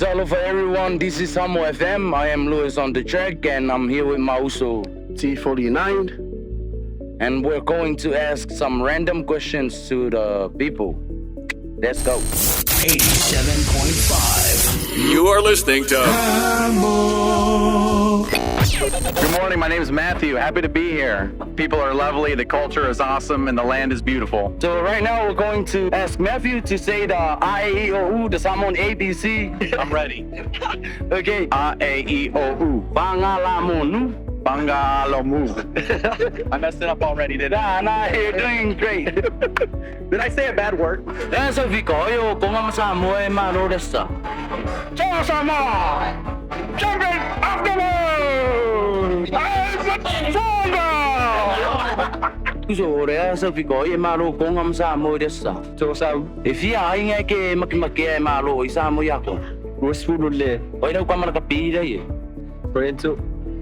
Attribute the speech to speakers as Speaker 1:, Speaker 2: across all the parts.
Speaker 1: Talofa everyone, this is Samoa FM. I am Lewis on the track and I'm here with my uso
Speaker 2: T49.
Speaker 1: And we're going to ask some random questions to the people. Let's go.
Speaker 3: 87.5.
Speaker 4: You are listening to
Speaker 5: Good morning. My name is Matthew. Happy to be here. People are lovely, the culture is awesome, and the land is beautiful.
Speaker 1: So right now we're going to ask Matthew to say the I, A, E, O, U, the Samoan ABC.
Speaker 5: I'm ready.
Speaker 1: Okay.
Speaker 5: A, A, E, O, U.
Speaker 1: Bangalamonu.
Speaker 5: Bangalomu. I messed it up already, didn't I?
Speaker 1: Nah, you're doing great.
Speaker 5: Did I say a bad word?
Speaker 1: That's a vikoyo konga Samoa e malo desa. Ciao Samoa! Champion of the world! I'm stronger! Uso rea sa vikoyo e malo konga Samoa desa.
Speaker 6: So sa
Speaker 1: E fia ai ngai ke makimake e malo i Samoa yako.
Speaker 6: Rosfulu le
Speaker 1: Oi rau kamana ka pira ie.
Speaker 6: Lorenzo.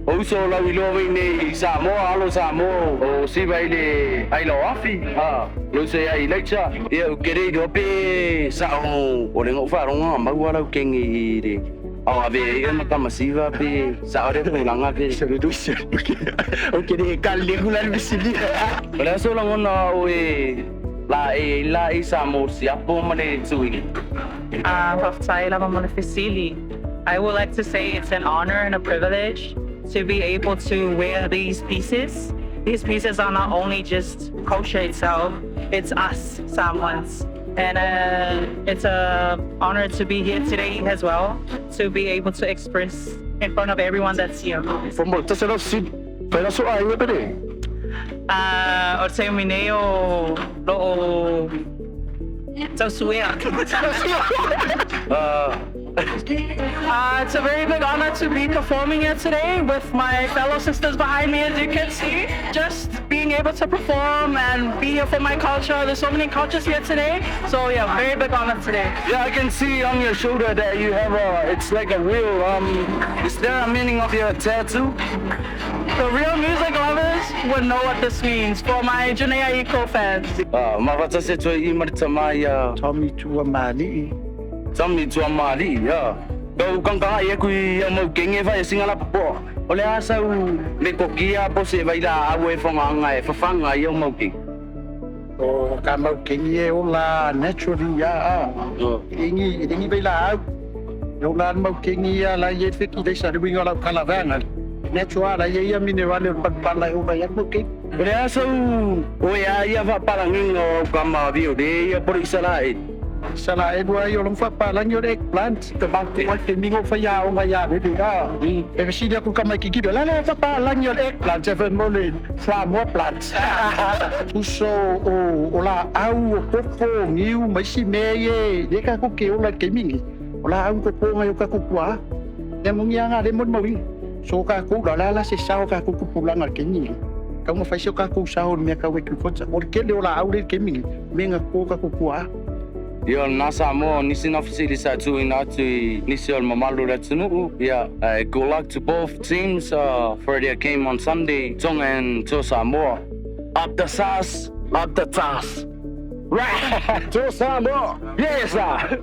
Speaker 1: O uso lau i loa nei i Samoa, alo Samoa, o siva i le ai lau afi. Ha, lo se ai lecture. Ia u kere i pe sa o o le ngau wharonga maua lau kengi i le. Au ave i ma kama siva pe sa o re pulanga pe.
Speaker 2: Se le dossier. Ok, le kal le gula le misili.
Speaker 1: O le aso langona o e la e la i Samoa si apo ma le tui.
Speaker 7: Fa'afetai lava mo le fesili. I would like to say it's an honor and a privilege to be able to wear these pieces. These pieces are not only just culture itself, it's us, Samoans. And it's an honor to be here today as well, to be able to express in front of everyone that's here.
Speaker 2: From tase la si pela so ai pere.
Speaker 7: O te mine o lo o tausuea. It's a very big honor to be performing here today with my fellow sisters behind me, as you can see. Just being able to perform and be here for my culture. There's so many cultures here today. So yeah, very big honor today.
Speaker 1: Yeah, I can see on your shoulder that you have a, it's like a wheel. Is there a meaning of your tattoo?
Speaker 7: The real music lovers would know what this means for my Jhené Aiko fans.
Speaker 1: Mawata se toi i marita mai ia
Speaker 2: Tommy tua mali.
Speaker 1: Tommy tua mali, ya. Kau kangkanga ia kui ia mau kenge vai singa la popo. O le asa u me kokia po se vai la au e whanga e whawhanga ia mau kenge.
Speaker 2: O ka mau kengi e o la naturally ya a. Ingi ingi vai la au. Yo la mau kengi ya la ye fiki de sa winga la kala vanga. Natural la ye ya mineral o pa la o ya mau kengi.
Speaker 1: O le asa u o ia ia wa palanginga o kama vio de ia por isala e.
Speaker 2: Sala e dua yo long fa pa la yo eggplant te ba te wa te mingo fa ya o ya le de a. E si dia ku kama ki ki la la fa pa la yo eggplant se fa mo le fa mo plant. Uso o o la au o koko ngiu mai si me ye le ka ku ke o la ke mingi. O la au ko ko ngai o ka ku kwa. Le mo ngia le mo mo So ka ku la la la se sa o ka ku ku pulanga ke mingi. Ka mo fa se ka ku sa o me ka we ku fotsa. O ke le o la au le ke mingi. Me nga ko ka ku kwa.
Speaker 1: Ia nā Samoa nisi na fasili sa tu ina atu i nisi o le mamalu le atunuu. Yeah, good luck to both teams for their game on Sunday, Tonga and to Samoa. Up the SAS, up the TAS. Right!
Speaker 2: To Samoa.
Speaker 1: Yes, sir!